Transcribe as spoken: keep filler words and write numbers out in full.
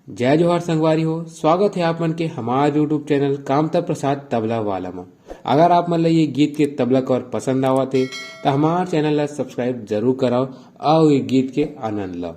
जय जोहार संगवारी हो, स्वागत हे आप मन के हमार YouTube चैनल कामता प्रसाद तबला वाला म। अगर आप मन ल ये गीत के तबला कवर पसंद आवत हे, त हमार चैनल ल सब्सक्राइब जरूर करव अउ ये गीत के आनंद लव।